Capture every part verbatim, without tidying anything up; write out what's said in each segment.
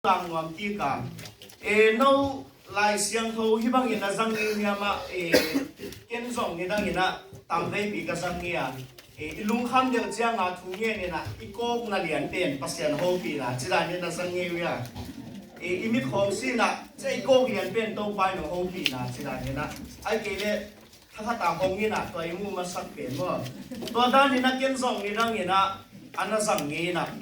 Tang nuam kik a, e, no Lai Siangtho hih bangin a zang ngei hiam ah, e, ken zong nidangin ah tamveipi ka zang ngei a, e, i lungkham deuh ciang a thu ngenin ah i kawkna lian pen Pasian hopihna ci danin a zang ngei uh a, e, i mitkhawng sin ah cia i kawk lian pen Topa in hong hopihna ci danin ah, ahih kei leh thakhat a hong in ah tua i mu masak pen maw. Tua danin ah ken zong nidangin ah a na zang ngei in ah,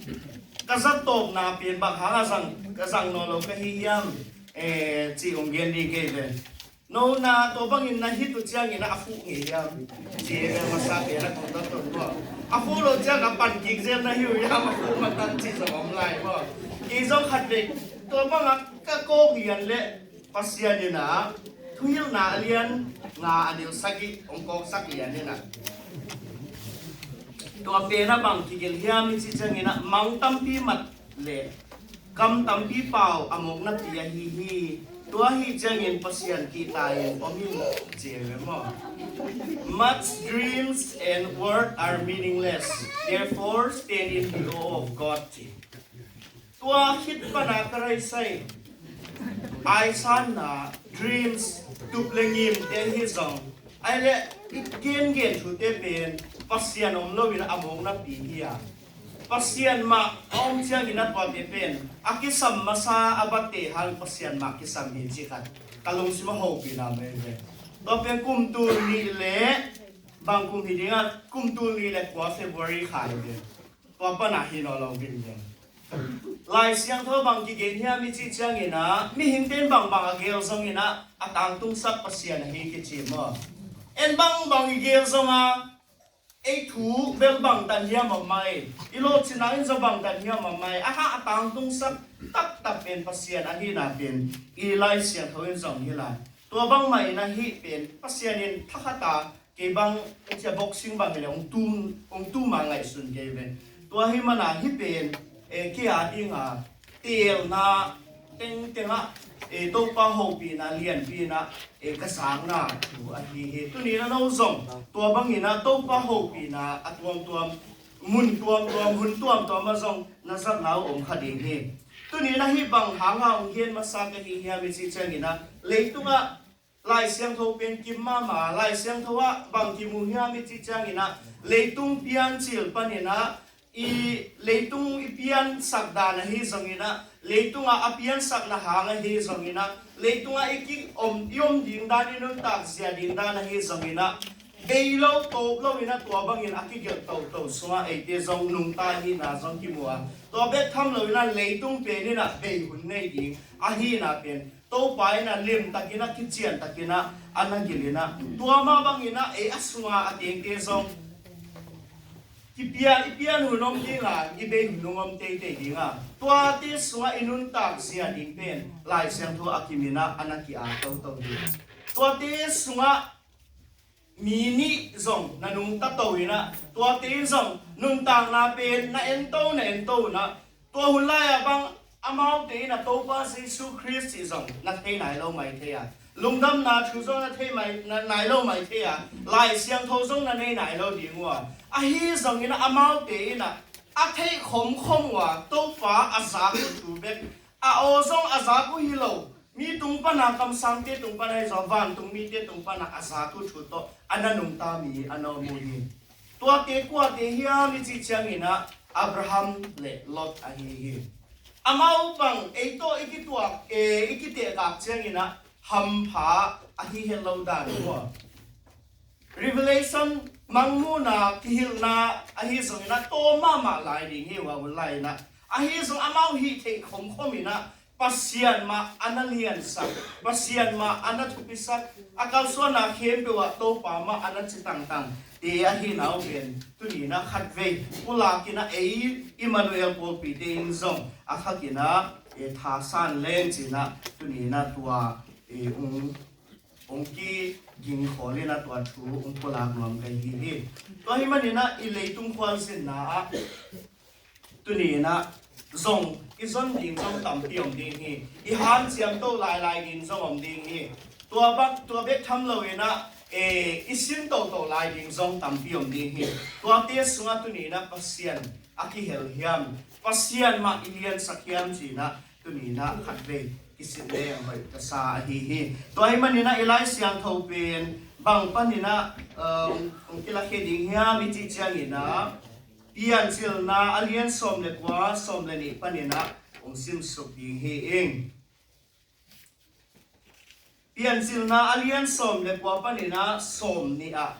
ka zat tawpna pen bang hang a zang, ka zang nawn lo ka hi hiam, e, ci hong gen ding kei ve. No na tua bangin na hih uh ciangin ah a fuh ngei hiam, ci hi ve, masa pen a kong ta ton maw. A fuh lo ciang a pan kik zel na hi uh hiam, a fuh mah tak ci zong om lai maw. Kei zong khat vei tua bang a ka kawk lian leh Pasian in ah Thuhilhna a lian nga a neu sagih hong kawksak lian in ah, tua pen ah bang kigelh hiam i cih ciangin ah mang tampi mat leh kam tampi pau a mawknapi ahi hi. Tua ahih ciangin Pasian kihta in om in, ci hi ve maw. Much dreams and work are meaningless, therefore stand in the awe of God, ci. Tua khit pana ka raisai aisanna, dreams, tup le ngimte hi zong, ahih leh i gengen thute pen Pasian om loin a mawknapi hi a, Pasian mah a om ciangin a tuate pen a kisam masa a bate hang Pasian mah kisam hi ci khat ka lungsim a hopihna mai ve. Tua pen kum tul nih le bang kum hi ding a, kum tul nih le kua February kha hi ve. Tua pana hi nawn lo vin ve. Lai Siangtho bang kigen hiam i cih ciangin ah mihingte in bangbang a gel zongin ah a tangtungsak Pasian ahi kici maw. En bangbang i gel zong a ei thu bel bangtan hiam a mai, i lawhcinna in zong bangtan hiam a mai, a hang a tangtungsak taktak pen Pasian ahihna pen i Lai Siangtho in zong hi lai. Tua bangmah in ahih pen Pasian in thakhat a kei bang, cia boxing bang hi leh hong tum, hong tum a ngaihsun kei ve. Tua ahih manin hih pen, e, kei a ding a teelna tengteng ah, e, Topa hopihna lianpi in ah, e, ka zakna thu ahi hi. Tuni in ah no zong tua bangin ah Topa hopihna a tuamtuam, mun tuamtuam, hun tuamtuam ah zong na zatna uh om kha ding hi. Tuni in ah hih bang hang a hong gen masa ka hi hiam i cih ciangin ah, leitungah Lai Siangtho pen kim mahmah, Lai Siangtho ah bang kimu hiam i cih ciangin ah, leitung piancil panin ah, i leitung i piansak dan ahi zongin ah, leitungah a piansakna hang ahi zongin ah, leitungah i ki om, i om ding dan, i nuntak zia ding dan ahi zongin ah, bei lo tawp loin ah tua bangin a kigelh toto sungah eite zong nungta ahihna zong kimu a, tua bek tham loin ah leitung pen in ah bei hun nei ding ahihna pen Topa in ah limtakin ah, kiciantakin ah a na gil in ah, tua mah bangin ah ei a sunga a tengte zong kipia, i pian hun om ding a, i bei hun hong om teitei ding a, tuate sungah i nuntak zia ding pen Lai Siangtho a kimin ah a na ki-at toto ding. Tuate sungah mi nih zong na nungta to in ah, tuate in zong nuntakna pen na ento, na ento in ah, tua hun lai-ah bang amaute in ah Topa Jesu Khrist cih zong na thei nai lo mai thei a, lungdamna thu zong na thei mai, na, nai lo mai thei a, Lai Siangtho zong na nei nai lo ding uh a, ahi zongin ah amaute in ah a theih khomkhom uh a, Topa a zak uh thu bek, a aw zong a zak uh hi lo, mi tung pana, kamsangte tung pana hi zong, vantung mite tung pana a zak uh thu tawh a na nungta mi a na om uh hi. Tuate kuate hiam i cih ciangin ah Abraham le Lot ahi hi. Amau bang ei tawh i kituak, e, i kitehgak ciangin ah hampha ahi het lo dan uh a, Revelation, Mangmuhna, kihilhna ahi zongin ah tawm mahmah lai ding hi uh a, hun lai-in ah. Ahi zong amau hih theih khomkhom in ah Pasian mah a na liansak, Pasian mah a na thupisak, a kalsuanna khempeuh ah Topa mah a na ci tangtang te ahihna uh pen tuni in ah khatvei pulak in ah ei Emmanuel pawlpite in zong a thak in ah, e, thasan leng ci-in ah tuni in ah tua, e, ung hong kiging khawl in ah tua thu hong pulak nuam ka hi hi. Tua ahih manin ah i leitung khualzinna ah tuni in ah zong i zon ding zong tampi om ding hi. I hanciam to lailai ding zong om ding hi. Tua bek, tua bek tham loin ah, e, i sin toto lai ding zong tampi om ding hi. Tuate sungah tuni in ah Pasian a kihel hiam, Pasian mah i liansak hiam ci-in ah Tuni-in ah khatvei kisit leng hoih ka sa ahi hi. Tua ahih manin ah i Lai Siangtho pen bang panin ah, um, hong kilakhia ding hiam i cih ciangin ah, Piancilna a lian sawm le kua, sawm le nih panin ah hong simsuk ding hi ing. Piancilna a lian sawm le kua panin ah sawm nih ah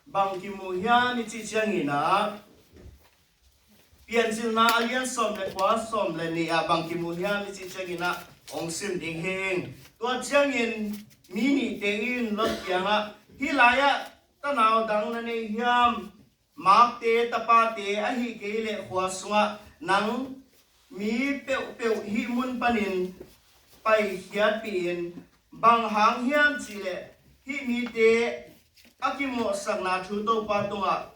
bang kimu hiam i cih ciangin ah, Piancilna a lian sawm le kua, sawm le nih ah bang kimu hiam i cih ciangin ah hong sim ding hi ing. Tua ciangin mi nihte in Lot kiangah, hih lai-ah tanau dang na nei hiam? Makte tapate ahih kei leh khua sungah nang mi peuhpeuh hih mun panin paikhiatpih in. Bang hang hiam cih leh hih mite a kimawhsakna thu Topa tungah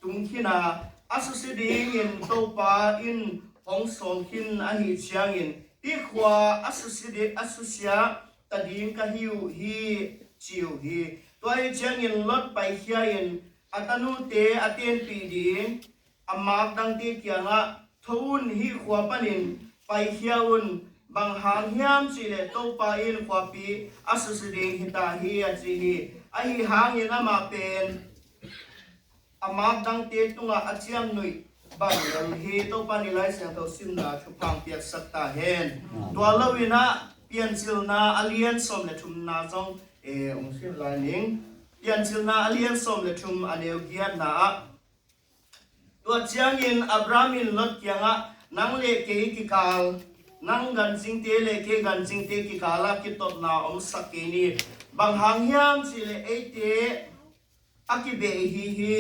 tung khin a, a susia dingin Topa in hong sawl khin ahih ciangin, hih khua a susia di-, a susia ta ding ka hi uh hi, ci uh hi. Tua ahih ciangin Lot paikhia in a tanute a tenpih ding a mak dangte kiangah, tho un, hih khua panin paikhia un. Bang hang hiam cih leh Topa in khuapi a susia ding hi ta hi, a ci hi. Ahi hangin amah pen a mak dangte tungah a ciamnuih bang lel hi. Topa in i Lai Siangtho simna thupha hong piaksak ta hen. Tua loin ah Piancilna a lian sawm le thumna zong, eh, hong sim lai ning. Piancilna a lian sawm le thum, a neu giatna ah, tua ciangin Abraham in Lot kiangah, nang le kei kikal, nang gancingte le kei gancingte kikalah kitotna omsak kei ni. Bang hang hiam cih leh eite a kibeh ihi hi.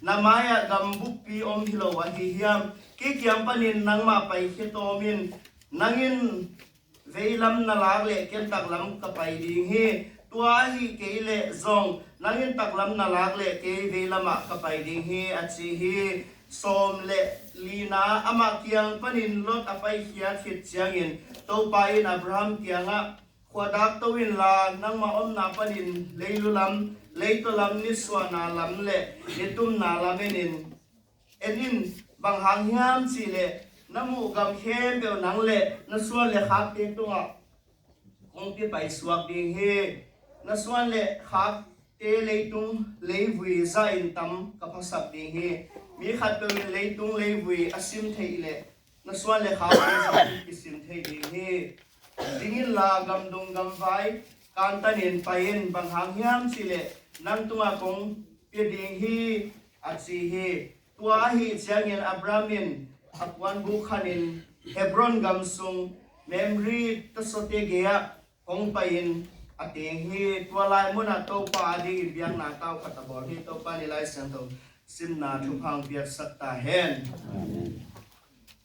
Na mai-ah gam bukpi om hi lo ahi hiam? Kei kiang panin nangmah paikhia tawm in. Nang in veilam na lak leh ken taklam ka pai ding hi. Tua ahih kei leh zong nang in taklam na lak leh kei veilamah ka pai ding hi, a ci hi. Sawm le lina, amah kiang panin Lot a paikhiat khit ciangin Topa in Abraham kiangah, khuadak to inla, nangmah omna panin leilu lam, leitaw lam, nisuahna lam le nitumna lam en in. En in, bang hang hiam cih leh na muh gam khempeuh nang le na suan le khakte tungah kong pia paisuak ding hi. Na suan le khakte leitung leivui zahin tam ka phasak ding hi. Mi khatpeuh in leitung leivui a sim theih leh na suan le khakte zahin kisim thei ding hi. Ding inla, gamdung gamvai kantanin pai in, bang hang hiam cih leh nang tungah kong pia ding hi, a ci hi. Tua ahih ciangin Abraham in a puanbuk khanin Hebron gam sung Mamre tasote gei-ah hong pai-in a teng hi. Tua lai munah Topa adingin biakna tau khat a bawl hi. Topa in i Lai Siangtho simna thupha hong piaksak ta hen. Amen.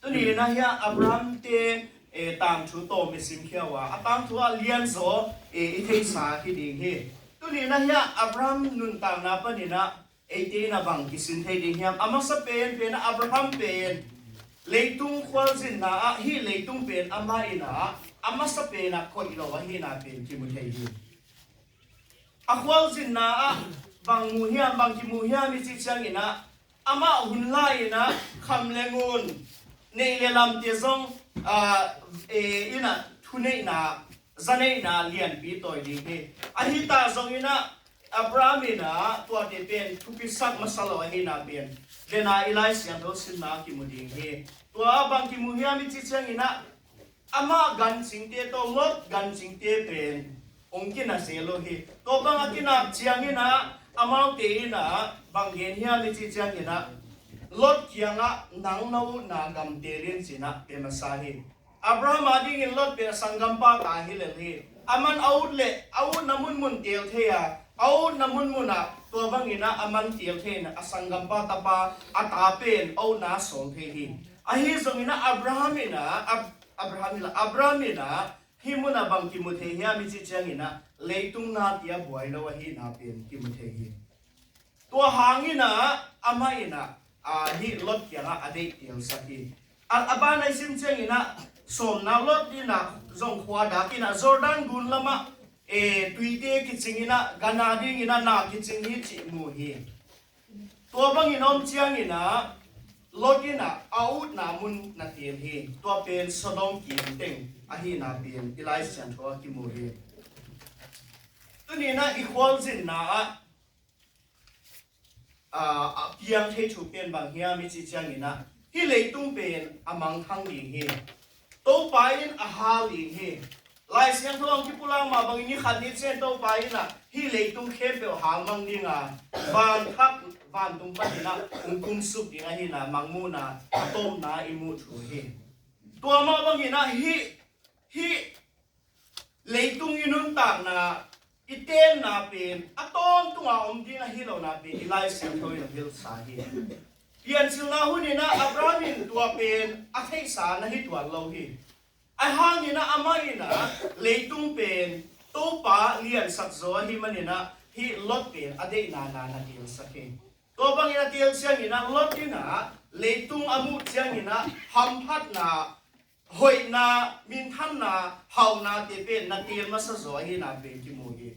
Tuni-in ah hiah Abraham-te, eh, tangthu tawm i simkhia uh a, a tangthu ah lianzaw, eh, i theihsa hi ding hi. Tuni-in ah hiah Abraham nuntakna panin ah eite in ah bang kisin thei ding hiam? A masa penpen ah Abraham pen leitung khualzinna ah, hih leitung pen amah in ah a masa pen ah koih lo ahihna pen kimu thei hi. A khualzinna ah bang mu hiam, bang kimu hiam i cih ciangin ah, amah hun lai-in ah kham le ngun, neih le lamte zong, ah, eh, in ah thuneihna, zaneihna lianpi tawi ding hi. Ahi ta zongin ah Abraham in ah tuate pen thupisak masa lo ahihna pen dena i Lai Siangtho simna kimu ding hi. Tua bang kimu hiam i cih ciangin ah, amah gancingte tawh Lot gancingte pen hong kina zel uh hi. Tua bang a kinak ciangin ah amaute in ah bang gen hiam i cih ciangin ah, Lot kiangah nang na utna gam teel in ci-in ah pia masa hi. Abraham adingin Lot pen a sanggampa ta hi lel hi. Aman a ut leh a utna munmun teel thei a, a utna munmun ah tua bangin ah aman teel thei in ah a sanggampa tapa a ta pen a utna a sawl thei hi. Ahi zongin ah Abraham in ah, Ab- Abraham hi la, Abraham in ah hih munah bang kimu thei hiam i cih ciangin ah, leitung nate a buai lo ahihna pen kimu thei hi. Tua hangin ah amah in ah, ah, hih Lot kiangah a deih teelsak hi. A, a ban a i sim ciangin ah, sawmna, Lot in ah zong khuadak in ah Jordan gun lamah, eh, tuite kicing in ah gan a dingin ah na kicing hi cih mu hi. Tua bangin om ciangin ah, Lot in ah a utna mun na teel hi. Tua pen Sodom kim teng ahihna pen i Lai Siangtho ah kimu hi. Tuni in ah i khualzinna ah, ah, a piang thei thu pen bang hiam i cih ciangin ah, hih leitung pen a mangthang ding hi. Topa in a hal ding hi. Lai Siangtho hong kipulak mah bangin ni khat ni ciang Topa in ah hih leitung khempeuh halmang ding a, van thak vantung panin ah hong kumsuk ding ahihna mangmuhna a tawpna i muh thu hi. Tua mah bangin ah hih, hih leitung i nuntakna, i tenna pen a tawntunga om ding ahi lohna pen i Lai Siangtho in a hilhsa hi. Piancilna hun in ah Abraham in tua pen a theihsa na hi tuan lo hi. Ahi hangin ah amah in ah leitung pen Topa liansak zaw ahih manin ah hih Lot pen a deihna na na teelsak hi. Tua bangin a teel ciangin ah Lot in ah leitung a muh ciangin ah hamphatna, hoihna, minthanna, hauhnate pen na teel masa zaw ahihna pen kimu hi.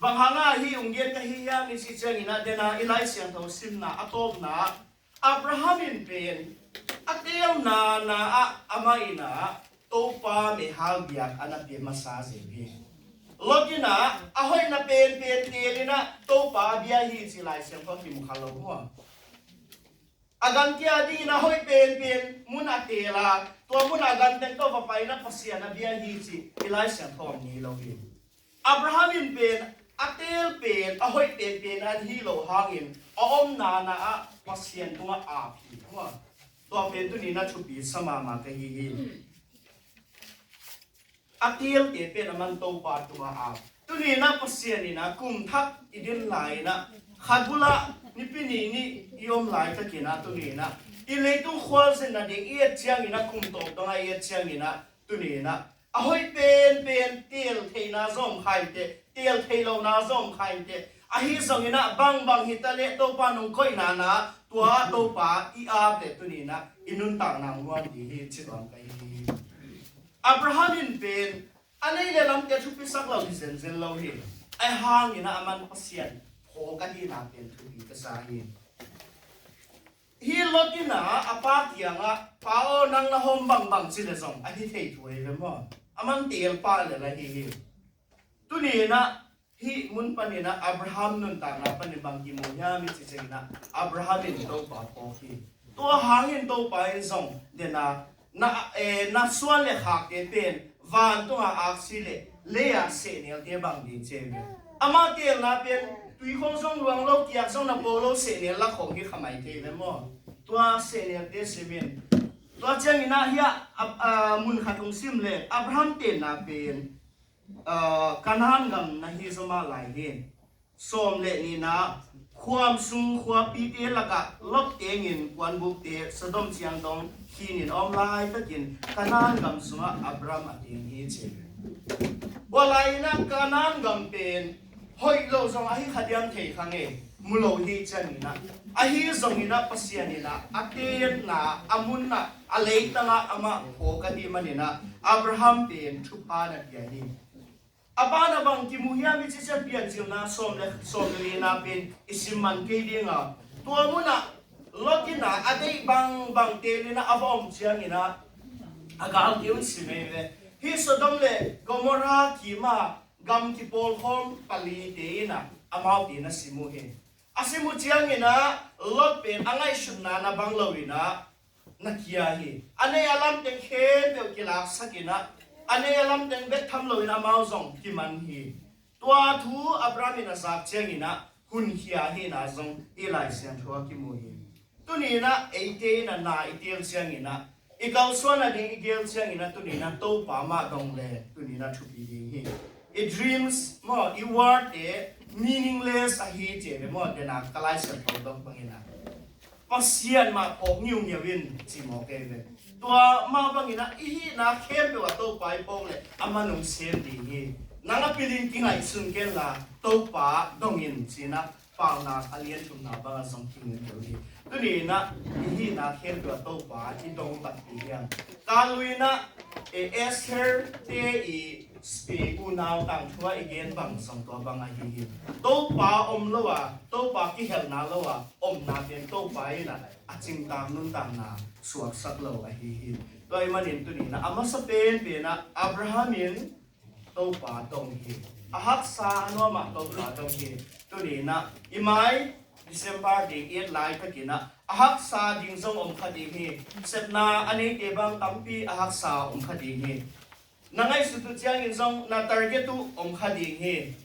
Bang hanga hih hong gen ka hi hiam i cih ciangin ah, dena i Lai Siangtho simna a tawpna, Abraham in pen a teelna na ah amah in ah Topa meihal biak a na pia masa zel hi. Lot in ah a hoihna penpen teel in ah Topa a bia hi ci Lai Siangtho kimu kha lo maw? A gantia dingin a hoih penpen mun a teel a, tua mun a ganteng tawh va pai in ah Pasian a bia hi ci i Lai Siangtho om ni lo hi. Abraham in pen a teel pen a hoih penpen a hi lo hangin a omna na ah Pasian tungah ap hi. Tua pen tuni in ah thupi sa mahmah ka hi hi. A teelte pen a man Topa tungah ap. Tuni in ah Pasian in ah kum thak i din lai in ah khat bul ah Nipi ni nih i om laitakin ah tuni in ah i leitung khualzin nading i et ciangin ah kum tawp dongah i et ciangin ah tuni in ah a hoih penpen teel theihna zong om kha inteh, teel thei lohna zong om kha inteh. Ahi zongin ah bangbang hi ta leh Topa nong koihna na tua Topa i ap leh tuni in ah i nuntakna hong nuam ding hi ci bang ka hi hi. Abraham in pen a neih le lamte thupisak lo hi zenzen lo hi. Ahi hangin ah a man Pasian phawk ahihna pen thupi ka sa hi. Hih Lot in ah a pa kiangah, "Pa aw, nang na hawm bangbang," ci leh zong a hi thei thu hi ve maw? A man teel pah lel ahi hi. Tuni in ah hih mun panin ah Abraham nuntakna panin bang kimu hiam i cih ciangin ah Abraham in Topa phawk hi. Tua hangin Topa in zong dena na, eh, na suan le khakte pen vantunga aksi le lei-a sehnelte bang ding ci hi ve. Amah teelna pen tui khong zong luang lo, kiak zong na po lo, sehnel lak khong hi kha mai thei ve maw? Tua sehnelte simin, tua ciangin ah hiah a, a, mun khat hong sim le Abraham tenna pen, a, Kanaan gam na hi zaw mah lai hi. Sawm le nihna, khuam sung khuapite lakah Lot tengin kuanbukte Sodom ciang dong khinin a om laitakin Kanaan gam sungah Abraham a teng hi ci. Tua lai-in ah Kanaan gam pen hoih lo zong ahi kha diam thei kha ngei, mu lo hi ciangin ah, ahi zongin ah Pasian in ah a tenna a mun ah a leitangah amah phawk ahih manin ah Abraham pen thupha na pia hi. A banah bang kimu hiam i cih ciang Piancilna sawm le, sawm le lina pen i sim man kei ding a, tua munah Lot in ah a deih bangbang teelin ah a va om ciangin ah a galte un sim ei ve. Hih Sodom le Gomorrah kim a gam kipawlkhawm palite in ah amaute na sim uh hi. A sim uh ciangin ah Lot pen a ngaihsutna na bang loin ah na kia hi. A nei a lamteng khempeuh kilaksak in ah, a nei a lamteng bek tham loin amau zong kiman hi. Tua thu Abraham in a zak ciangin ah hunkhia ahihna zong i Lai Siangtho ah kimu hi. Tuni in ah eite in ah na i teel ciangin ah, i kalsuan a ding i geel ciangin ah, tuni in ah Topa mah dong le tuni in ah thupi ding hi. I dreams maw, i word te meaningless ahi ci ve maw, dena ka Lai Siangtho dong bangin ah Pasian mah phawk ngiungiau in ci mawk ei ve. Tua mah bangin ah i hihna khempeuh ah Topa i phawk leh a man hong sem ding hi. Nang a pilin kingaihsun kenla Topa dongin ci-in ah Paunak a lian thumna bangah zong kingiungiau hi. Tuni in ah i hihna khempeuh ah Topa i dong takpi hiam? Ka lui in ah, eh, Esther te i spi unau tangthu ah i gen bang zong tua bang ahi hi. Topa om lo a, Topa kihelna lo a omna pen Topa in ah a cingtak nuntakna suaksak lo ahi hi. Tua ahih manin tuni-in ah a masa penpen ah Abraham in Topa tawh hi. A haksa a nuamah Topa tawh hi. Tuni-in ah i mai December ding i et laitakin ah a haksa ding zong om kha ding hi. Sepna a neite bang tampi a haksa om kha ding hi. Na ngaihsut uh ciangin zong na target uh om kha ding hi.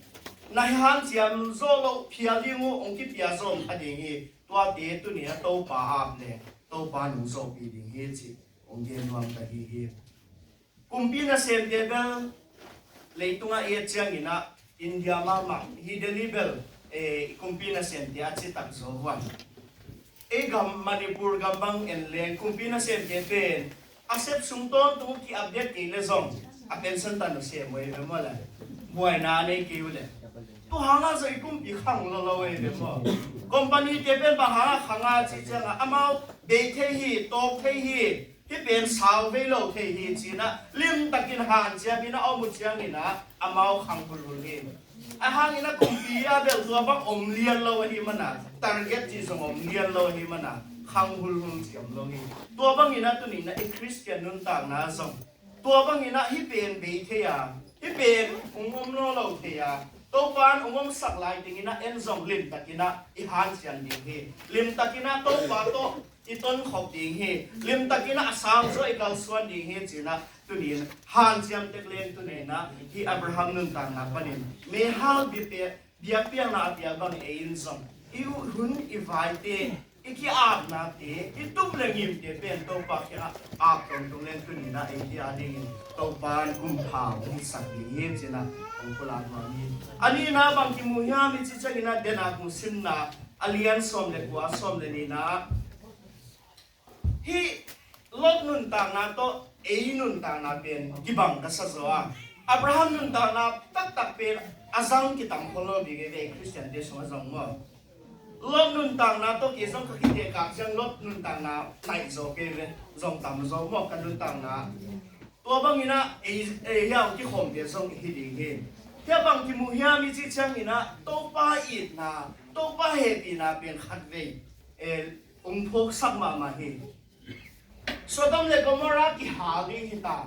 Na hanciam zo loh phial ding uh hong kipia zo om kha ding hi. Tuate tuni-in ah Topa ap le Topa nung zawhpih ding hi cih hong gen nuam ka hi hi. Kumpi nasemte bel leitungah i et ciangin ah India mahmah hi, Delhi bel, eh, kumpi nasemte a citak zo uh a. Ei gam Manipur gam bang en leng kumpi nasemte pen a sep sung tawntung ki-update kei le zong a pension tan uh sem uh ei ve maw le. Buaina a nei kei uh le. Tua hangah zong i kumpi khang lo lo ei ve maw. Company te pen bang hangah khang a cih ciangah amau bei thei hi, tawk thei hi, hih pen sau vei lo thei hi ci-in ah limtakin hanciamin a om uh ciangin ah amau khang hulhul hi. A hangin ah kumpi a bel tua bang om lian lo ahih manin ah, target cih zong om lian lo ahih manin ah khang hulhul ci om lo hi. Tua bangin ah tuni-in ah i Khristian nuntakna zong tua bangin ah hih pen bei thei a, hih pen hong om nawn lo thei a, Topa in hong omsak lai dingin ah en zong limtakin ah i hanciam ding hi. Limtakin ah Topa tawh i tonkhop ding hi. Limtakin ah a sangzaw i kalsuan ding hi ci-in ah tuni-in hanciam tek leng tuni-in ah hih Abraham nuntakna panin meihal biapi-, biakpiakna a piak bang ei in zong i hun i vaite, i ki-apnate, i tup le ngimte pen Topa kiangah ap tongtong leng tuni-in ah ei hi a dingin Topa in kum pha hong hisak ding hi ci-in ah hong pulak nuam hi. A nihna bang kimu hiam i cih ciangin ah Denmark hong simna a lian sawm le kua, sawm le nihna ah hih Lot nuntakna tawh ei nuntakna pen kibang ka sa zaw a. Abraham nuntakna taktak pen a zang kitam khol lo ding ei ve, Khristiante sungah zong maw. Lot nuntakna tawh kei zong ka kitekak ciang Lot nuntakna naih zaw kei ve, zong tam zaw maw ka nuntakna. Tua bangin ah ei, ei hiah hong kikhawmte zong hi ding hi. Hiah bang kimu hiam i cih ciangin ah Topa itna, Topa hehpihna pen khatvei, eh, hong phawksak mahmah hi. Sodom le Gomorrah kihal ding hi ta.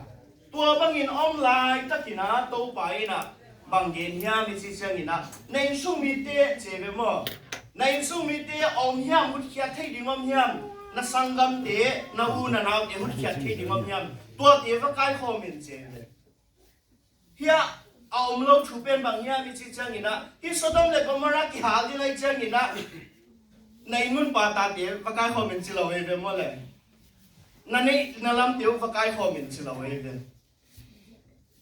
Tua bangin om laitakin ah Topa in ah bang gen hiam i cih ciangin ah na innsung mite ci ei ve maw. Na innsung mite om hiam, hutkhiat thei ding om hiam. Na sanggamte, na u na naute hutkhiat thei ding om hiam. Tuate va kaikhawm in ci ei ve. Hiah a om lo thu pen bang hiam i cih ciangin ah hih Sodom le Gomorrah kihal ding ahih ciangin ah na inn mun pa tate va kaikhawm in ci lo ei ve maw le. Na neih na lamte uh va kaikhawm in ci lo ei ve.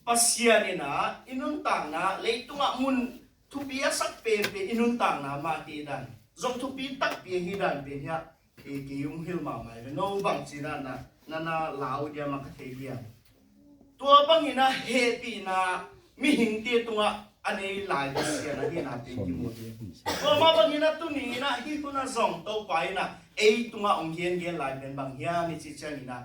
Pasian in ah i nuntakna leitungah mun thupi a sak penpen i nuntakna mah hi dan, zong thupi takpi ahi dan pen hiah kei hong hilh mahmah ei ve. No bang ci na, na, na lau diam a ka thei diam. Tua bangin ah hehpihna mihingte tungah a nei lai Pasian ahihna pen kimu hi. Tua mah bangin ah tuni-in ah hih hun ah zong Topa in ah ei tungah hong gengen lai pen bang hiam i cih ciangin ah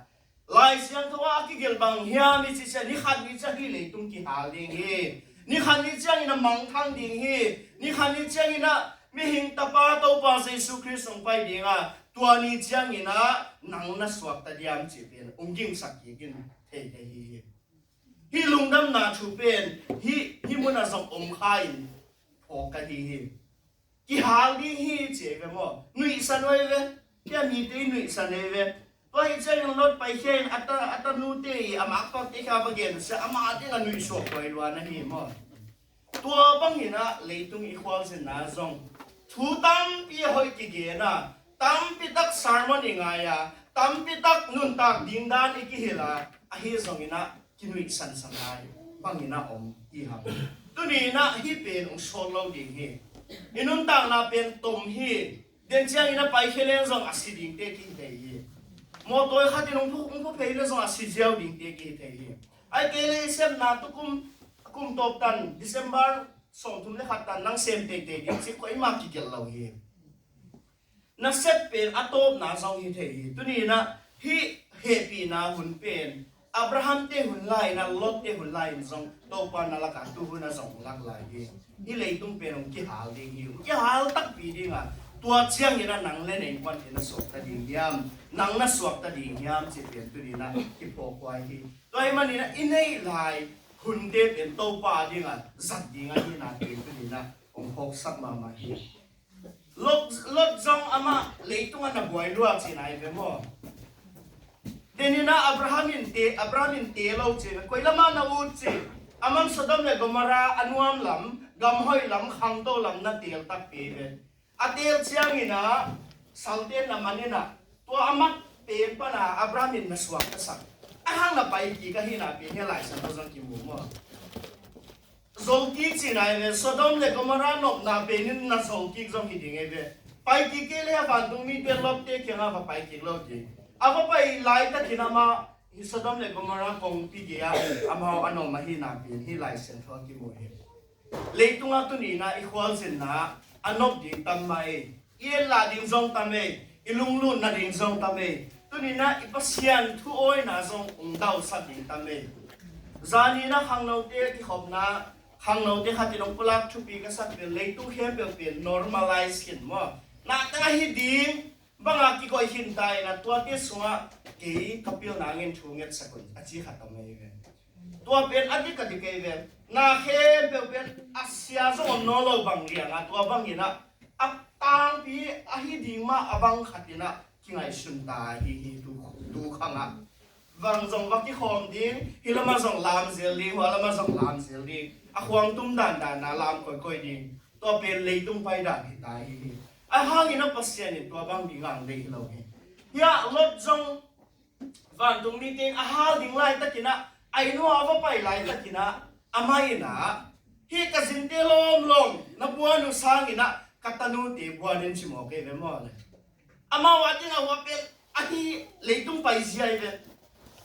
Lai Siangtho ah a kigelh bang hiam i cih ciang, ni khat ni ciang hih leitung kihal ding hi. Ni khat ni ciangin a mangthang ding hi. Ni khat ni ciangin ah mihing Tapa Topa Jesu Khrist hong pai ding a, tua ni ciangin ah nang na suakta diam cih pen hong gingsak kik in thei thei hi. Hih lungdamna thu pen hih, hih mun ah zong om kha in phawk ka hi hi. Kihal ding hi ci ei ve maw. Nuihsan uh ei ve. Hia mite i nuihsan ei ve. Tua hi ciangin Lot paikhia in a ta, a tanute i a makpakte kha va gen sia, amah ding a nuihsuak koi lua na hi maw. Tua bangin ah leitung i khualzinna zong thu tampi a hoih kigen a, tampi tak sermon i ngai a, tampi tak nuntak dingdan i kihilh a, ahi zongin ah kinuihsansan lai bangin a om hi hang. Tuni in ah hih pen hong sawt lo ding hi. I nuntakna pen tom hi. Den ciangin a paikhia leng zong a si dingte kihi thei hi. Mawtaw khat in hong phu, hong phu phei leng zong a si ziau dingte kihi thei hi. Ahih kei leh i sepna tukum, kum tawp tan, December sawmthum le khat tan nang sem teitei ding cih koimah kigelh lo hi. Na sep pen a tawpna zong hi thei hi. Tuni in ah hih hehpihna hun pen Abraham te hun lai in ah Lot te hun lai in zong Topa na lakah tu hun ah zong hong lak lai hi. Hih leitung pen hong kihal ding hi. Hong kihal takpi ding a, Tua ciangin ah nang le na innkuan pen na suakta ding hiam, nang na suakta ding hiam cih pen tuni-in ah kiphawk huai hi. Tua ahih manin ah i neih lai hunte pen Topa adingin zat ding ahihna pen tuni-in ah hong phawksak mahmah hi. Lot, Lot zong amah leitung ah na buai lua cihna hi ve maw? Denin ah Abraham in te, Abraham in te lo ci ve, koi lamah na ut ci. Aman Sodom le Gomorrah a nuam lam, gam hoih lam, khangto lam na teel takpi ve. A teel ciangin ah salte na man in ah, tua a mat pen pan ah Abraham in na suakta sak. A hang na pai kik ahihna pen hih Lai Siangtho zong kimu maw? Zol kik cihna hi ve, Sodom le Gomorrah nopna pen in na zol kik zong hi ding hi ve. Pai kik kei leh a vantung mite Lot-te kiangah va pai kik lo ding. A va pai laitakin amah hih Sodom le Gomorrah kongpi gei-ah amau a nop ahihna pen hih Lai Siangtho ah kimu hi. Leitungah tuni-in ah i khualzinna a nop ding tam mah ei. I etlah ding zong tam ei, i lunglutna ding zong tam ei. Tuni-in ah i Pasian thu awina zong hong dausak ding tam ei. Zanin ah khangnote kikhopna, khangnote khat in hong pulak thupi ka sak pen leitung khempeuh pen normalize khin maw? Nahtang ahi ding bangah kikoih khin ta in ah tuate sungah kei ka pilna hangin thu ngetsak un a ci khat om ei ve. Tua pen a dik a dik ei ve. Na khempeuh pen a sia zong om nawn lo bang liangah tua bangin ah a tangpi ahi ding mah a bang khat in ah kingaihsun ta hi hi tu, tu khangah. Vang zong va kikhawm ding, hih lamah zong lam zel ding, hua lamah zong lam zel ding. A khuang tum dandan a lam koikoi ding. Tua pen leitung paidan hi ta hi hi. A hangin ah Pasian in tua bang ding ang deih hi lo hi. Hiah Lot zong vantung mite in a hal ding laitakin ah, a inn uah a va pai laitakin ah, amah in ah, hih ka zinte lawmlawm na buan uh sangin ah ka tanute buan in ci mawk ei ve maw le. Amau adingin ah hua pen ahi leitung paizia hi ve.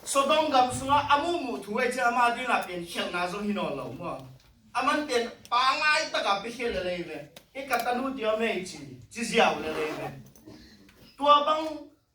Sodom gam sungah a muhmuh thu ahi ciang amah adingin ah pen khelhna zong hi nawn lo maw? Aman pen pangai takah piakhia lel ei ve. Hih ka tanute om ei ci, ci ziau lel ei ve. Tua bang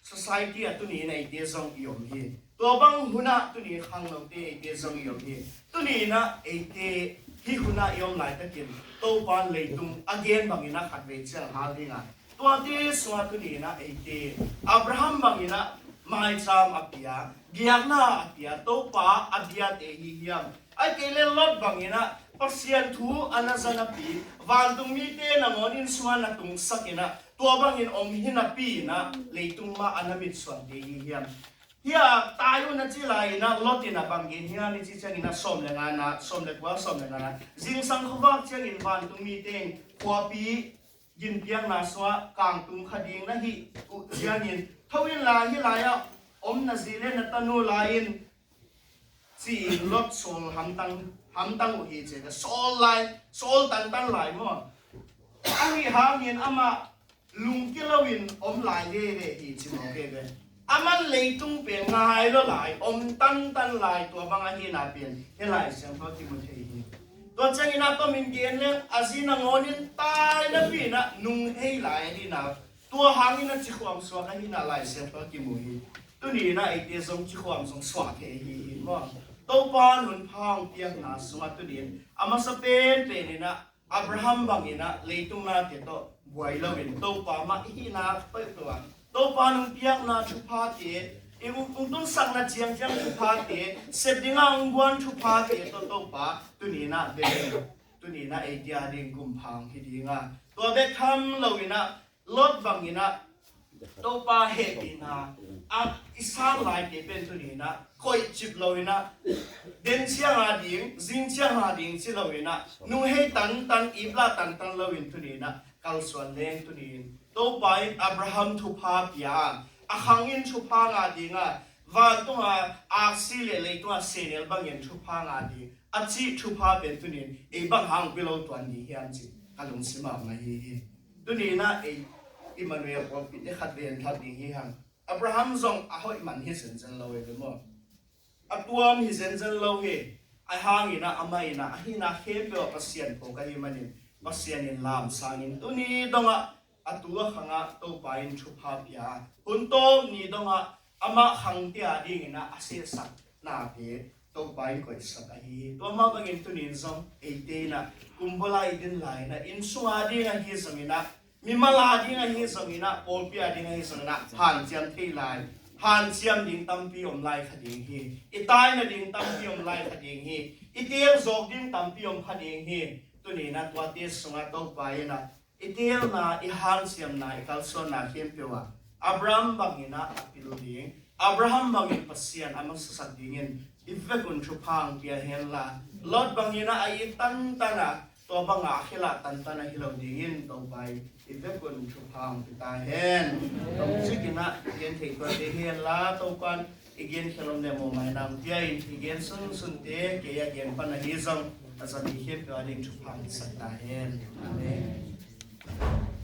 society ah tuni-in eite zong i om hi. Tua bang hunah tuni-in khangnote eite zong i om hi. Tuni-in ah eite hih hunah i om laitakin Topa in leitung a gen bangin ah khatvei ciang hal ding a, tuate sungah tuni-in ah eite Abraham bangin ah mailam a pia, biakna a pia, Topa a biate hi hiam? Ahih kei leh Lot bangin ah Pasian thu a na za napi, vantung mite nangawn inn sungah na tungsak in ah, tua bangin om hi napi in ah leitung mah a na mitsuante hi hiam? Hiah tai un a ci lai in ah Lot in ah bang gen hiam i cih ciangin ah sawm le ngana, sawm le kua, sawm le ngana, zingsang khuavak ciangin vantung mite in khuapi ginpiakna sungah kangtum kha ding na hih uh ciangin, tho inla hih lai-ah om na zi le na tanu la in, ci-in Lot sawl hamtang, hamtang uh hi ci ve. Sawl lai, sawl tantan lai maw? Ahi hangin amah lungkia loin om lai veve hi ci mawk ei ve. Aman leitung pen ngai lo lai, om tantan lai, tua bang ahihna pen hih Lai Siangtho ah kimu thei hi. Tua ciangin ah tomin gen leng a zi nangawn in tai napi in ah nunghei lai ahihna, tua hangin ah cikhuam suak ahihna Lai Siangtho ah kimu hi. Tuni-in ah eite zong cikhuam zong suak thei hi hi maw? Topa nunpha hong piakna sungah tuni-in a masa penpen in ah Abraham bangin ah leitung nate tawh buai loin Topa mah i hihna peuhpeuh ah Topa nong piakna thuphate, i ung, ung tunsakna ciangciang thuphate, sep dingah ung buan thuphate tawh Topa tuni-in ah bek, tuni-in ah eite a ding kumphang hi ding a, tua bek tham loin ah Lot bangin ah Topa hehpihna a i sang laite pen tuni-in ah koihcip loin ah, den ciang a ding, zing ciang a ding ci loin ah, nunghei tantan, iplah tantan loin tuni-in ah kalsuan leng tuni-in Topa in Abraham thupha pia a, a khang in thupha ngah ding a, vantung a aksi le leitung a sehnel bangin thupha ngah ding a cih thupha pen tuni-in ei bang hang pia lo tuan ding hiam cih ka lungsim ah mah hi hi. Tuni-in ah ei Emmanuel pawlpite khatvei en thak ding hi hang. Abraham zong a hoih man hi zenzen lo ei ve maw? A tuam hi zenzen lo hi. A hangin ah amah in ah a hihna khempeuh ah Pasian phawk ahih manin Pasian in lamsangin tuni dongah a tu a khangah Topa in thupha pia a, hun tawp ni dongah amah khangte a dingin ah a sehsak nate Topa in koihsak ahi hi. Tua mah bangin tuni-in zong eite in ah kumbawl a i din lai in ah inn sung a ding ahi zongin ah Mimal a ding ahi zongin ah, pawlpi a ding ahi zongin ah, hanciam thei lai, hanciam ding tampi om lai kha ding hi. I taina ding tampi om lai kha ding hi. I teel zawk ding tampi om kha ding hi. Tuni in ah tuate sungah Topa in ah i teelna, i hanciamna, i kalsuanna khempeuh ah Abraham bangin ah a pil ding, Abraham bangin Pasian a masasak dingin i vekun thupha hong pia hen la, Lot bangin ah a it tantan a, tua bangah a khel ah tantan a hi lo dingin Topa in i vekun thupha hong pia ta hen. Tawmcik in ah gen thei tuate hi hen la, Topa in i gen khel om le mawhmai nang pia in, i gen sunsunte kei a gen pan ahi zong a zat i khempeuh a ding thupha hong pisak ta hen. Amen.